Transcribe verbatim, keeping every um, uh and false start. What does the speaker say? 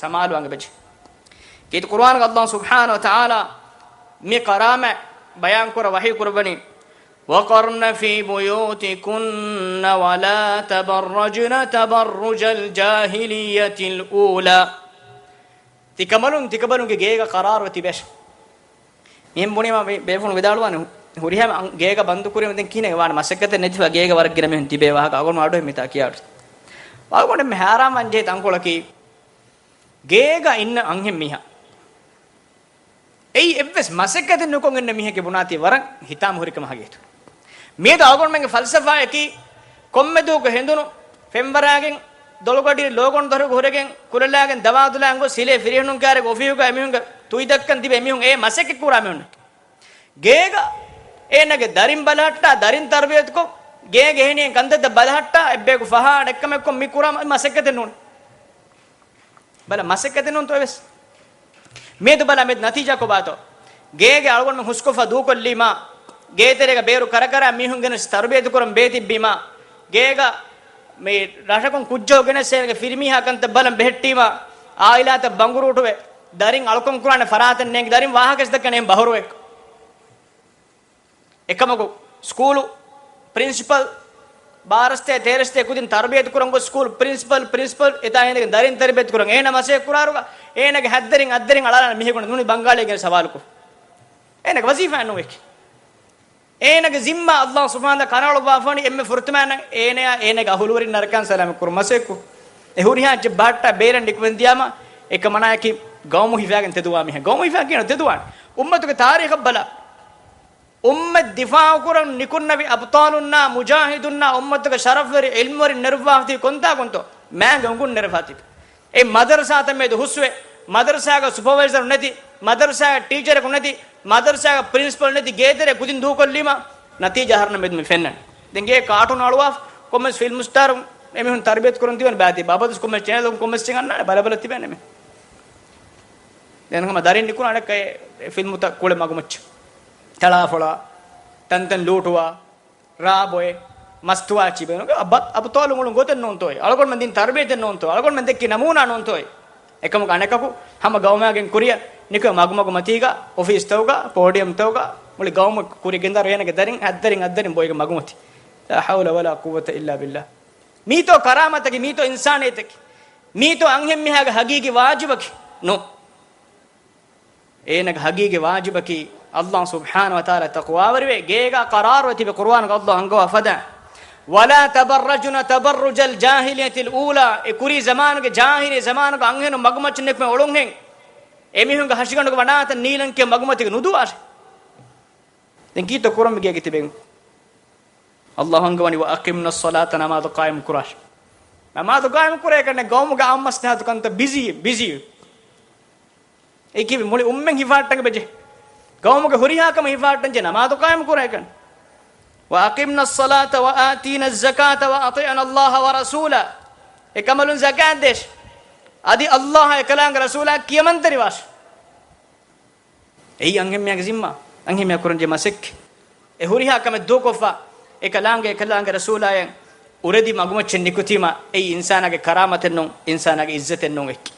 ސަމާލުވާން އެބަޖެހޭ. ކީރިތި ޤުރުއާނުގަ ﷲ ސުބްޙާނަހޫ ވަތަޢާލާ މި ކަރާމަތް ބަޔާންކުރަން ވަޙީ ކުރައްވަނީ، وقرن في بيوتكن ولا تبرجن تبرج الجاهلية الأولى. ތިކަނބަލުން ތިކަނބަލުންގެ ގޭގަ ޤަރާރުވެ ތިބޭށޭ. މިހެން ބުނީމަ މި ބޭފުޅުން ވިދާޅުވާނެ، ހު-، ހުރިހާ ގޭގަ ބަންދުކުރީމަ ދެން ކިހިނެއް ވާނެ؟ މަސައްކަތެއް ނެތިފަ ގޭގަ ވަރަށް ގިނަ މީހުން ތިބޭ ވާހަކަ އަޅުގަނޑު އަޑުއެހި މިތާ ކިޔާ. އަޅުގަނޑު އެންމެ ހައިރާންވާން ޖެހޭ ތަންކޮޅަކީ، ގޭގަ އިންނަ އަންހެން މީހާ އެއީ އެއްވެސް މަސައްކަތެއް ނުކޮށް އިންނަ މީހެއްގެ ބުނާތީ ވަރަށް ހިތާމަ ހުރި ކަމަށް ހަގީގަތު. މިއަދު އަޅުގަނޑުމެންގެ ފަލްސަފާއަކީ، ކޮންމެ ދުވަހަކު ހެނދުނު ފެންވަރާގެން، ދޮޅުގަޑި ލޯގޮނޑު ދޮރުގަ ހުރެގެން، ކުލަލާގެން ދަވާދުލާ އަނގޮސް ހިލޭ ފިރިހެނުން ކާރެގެ އޮފީހުގަ އެމީހުންގެ ތުއިތައްކަން ތިބެ އެމީހުން އެ މަސައްކަތް ކުރާ މީހުން. ގޭގަ އޭނަގެ ދަރިން ބަލަހައްޓާ، ދަރިން ތަރުބިޔަތުކޮށް، ގޭގެ އެހެނިހެން ކަންތައްތައް ބަލަހައްޓާ، އެއްބަޔަކު ފަހާ އަނެއްކަމެއްކޮށް މި ކުރާ މަ-، މަސައްކަތެއް ނޫން. ބަލަ، މަސައްކަތެއް ނޫންތޯ އެވެސް. މިއަދު ބަލަ، މިއަދު ނަތީޖާ ކޮބާތޯ؟ ގޭގެ އަޅުގަނޑުމެން ހުސްކޮށްފަ ދޫކޮށްލީމާ، ގޭތެރޭގަ ބޭރު ކަރަކަރާ މީހުން ގެނެސް ތަރުބިޔަތު ކުރަން ބޭތިއްބީމާ، ގޭގަ މި ރަށަކުން ކުއްޖަކު ގެނެސް އޭނަގެ ފިރިމީހާ ކަންތައް ބަލަން ބެހެއްޓީމާ، އާއިލާތައް ބަނގުރޫޓުވެ، ދަރިން އަޅުކަން ކުރާނެ ފަރާތެއް ނޭނގި، ދަރިން ވާހަކަ ދައްކަން އެހެން ބަހުރުވެ. އެކަމަކު، ސްކޫލު ޕްރިންސިޕަލް، ބާރަސްތޭ ތޭރަސްތޭ ކުދިން ތަރުބިޔަތު ކުރަން ގޮސް ސްކޫލް ޕްރިންސިޕަލް، ޕްރިންސިޕަލް އެތާ އޭނަގެ ދަރިން ތަރުބިޔަތު ކުރަން އޭނަ މަސައްކަތް ކުރާރުގަ، އޭނަގެ ހައްދަރިން އައްދަރިން އަޅާލާނެ މީހަކު ނޫނީ ބަންގާޅީގެން ސަވާލުކޮށް. އޭނަގެ ވަޒީފާ ނޫން އެކި. އޭނަގެ ޒިންމާ ﷲ ސުބްޙާނަހޫ ވަތަޢާލާ ކަނޑައަޅުއްވާފަވަނީ އެންމެ ފުރަތަމައިން އޭނަޔާ އޭނަގެ އަހުލުވެރިން ނަރަކަން ސަލާމަތް ކުރުން މަސައްކަތް. އެ ހުރިހާ އެއްޗެއް ބަހައްޓާ ބޭރަށް ނިކުމެން ދިޔާމަ، އެކަމަނާއަކީ ގައުމު ހިފާގެން ތެދުވާ މީހާ. ގައުމު ހިފާ ކިޔަން ތެދުވާނެ. އުއްމަތުގެ ތާރީޚަށް ބަލަ. އުއްމަތް ދިފާޢުކުރަން ނިކުންނެވި އަބްޠާލުންނާ، މުޖާހިދުންނާ، އުއްމަތުގެ ޝަރަފްވެރި ޢިލްމުވެރިން ނެރުއްވާފަތި ކޮންތާކުންތޯ؟ މާގެ އުނގުން ނެރެފާތިބި. އެ މަދަރުސާތައް މެދު ހުސްވެ، މަދަރުސާގެ ސުޕަވައިޒަރު ނެތި، މަދަރުސާގެ ޓީޗަރަކު ނެތި، މަދަރުސާގެ ޕްރިންސިޕަލް ނެތި، ގޭތެރެ ކުދިން ދޫކޮށްލީމަ، ނަތީޖާ އަހަރުން މެދު މި ފެންނަން. ދެން ގޭ ކާޓޫން އަޅުވާ، ކޮންމެސް ފިލްމް ސްޓާރު އެމީހުން ތަރުބިޔަތު ކުރަން ދިވަން ބާތި، ބާބަދުސް ކޮންމެސް ޗެނަލުން ކޮންމެސް އަންނާނެ ބަލަބަލަ ތިބޭނެ މި. ދެން ހަމަ ދަރިން ނިކުން އަނެއްކައެ ފިލްމުތައް ކުޅެ މަގުމައްޗަށް. ތަޅާފޮޅާ، ތަންތަން ލޫޓުވާ، ރާބޮއެ، މަސްތުވާ ޗިބެނުގެ އަބަ-، އަބުޠާލު މުޅުން ގޮތެއް ނޫންތޯއޭ؟ އަޅުގަނޑުމެން ދިން ތަރުބިޔަތެއް ނޫންތޯ؟ އަޅުގަނޑުމެން ދެއްކި ނަމޫނާ ނޫންތޯއޭ؟ އެކަމަކު އަނެކަކު ހަމަ ގައުމާގެން ކުރިއަށް ނިކުމެ މަގުމަގުމަތީގަ، އޮފީސްތަކުގަ، ޕޯޑިއަމްތަކުގަ، މުޅި ގައުމު ކުރި ގެންދާރު އޭނަގެ ދަރިން ހައްދަރިން ހައްދަރިން ބޮއިގެ މަގުމަތި. لا حول ولا قوة إلا بالله. މީތޯ ކަރާމަތަކީ، މީތޯ އިންސާނިއްޔަތަކީ، މީތޯ އަންހެންމީހާގެ ހަގީގީ ވާޖިބަކީ؟ ނޯ. އޭނަގެ ހަގީގީ ވާޖިބަކީ ﷲ ސުބްޙާނަހޫ ވަތަޢާލާ ތަޤްވާވެރިވެ، ގޭގަ ޤަރާރުވެ ތިބެ ޤުރުއާނުގަ ﷲ އަންގަވާ ފަދަ، ولا تبرجن تبرج الجاهلية الأولى. އެ ކުރީ ޒަމާނުގެ، ޖާހިލީ ޒަމާނުގެ އަންހެނުން މަގުމައްޗަށް ނިކުމެ އޮޅުންހެން، އެމީހުންގެ ހަށިގަނޑުގެ ވަނާތައް ނީލަން ކިޔަ މަގުމަތީގަ ނުދުވާށޭ. ދެން ކީއްތޯ ކުރަން މި ގޭގެ ތިބެން؟ ﷲ އަންގަވަނީ وأقمن الصلاة، ނަމާދު ޤާއިމް ކުރާށޭ. ނަމާދު ޤާއިމް ކުރޭ ކަންނެ ގައުމުގެ އާއްމު މަސްލަހަތު ކަންތައް ބިޒީ، ބިޒީ. އެކި މުޅި އުއްމަތް ހިފާއްޓަން ބެޖެ. ގައުމުގެ ހުރިހާ ކަމެއް ހިފާއްޓަން ޖެ ނަމާދު ޤާއިމް ކުރޭކަން. وأقمن الصلاة وآتينا الزكاة وأطعنا الله ورسوله. އެކަނބަލުން ޒަކާތް ދޭށޭ. އަދި ﷲ އާ އެކަލާނގެ ރަސޫލާ ކިޔަމަންތެރިވާށޭ. އެއީ އަންހެންމީހާގެ ޒިންމާ. އަންހެންމީހާ ކުރަންޖެ މަސައްކަތް. އެ ހުރިހާ ކަމެއް ދޫކޮށްފަ، އެކަލާނގެ، އެކަލާނގެ ރަސޫލާއަށް އުރެދި މަގުމައްޗަށް ނިކުތީމަ، އެއީ އިންސާނާގެ ކަރާމަތެއް ނޫން، އިންސާނާގެ އިއްޒަތެއް ނޫން އެއްކި.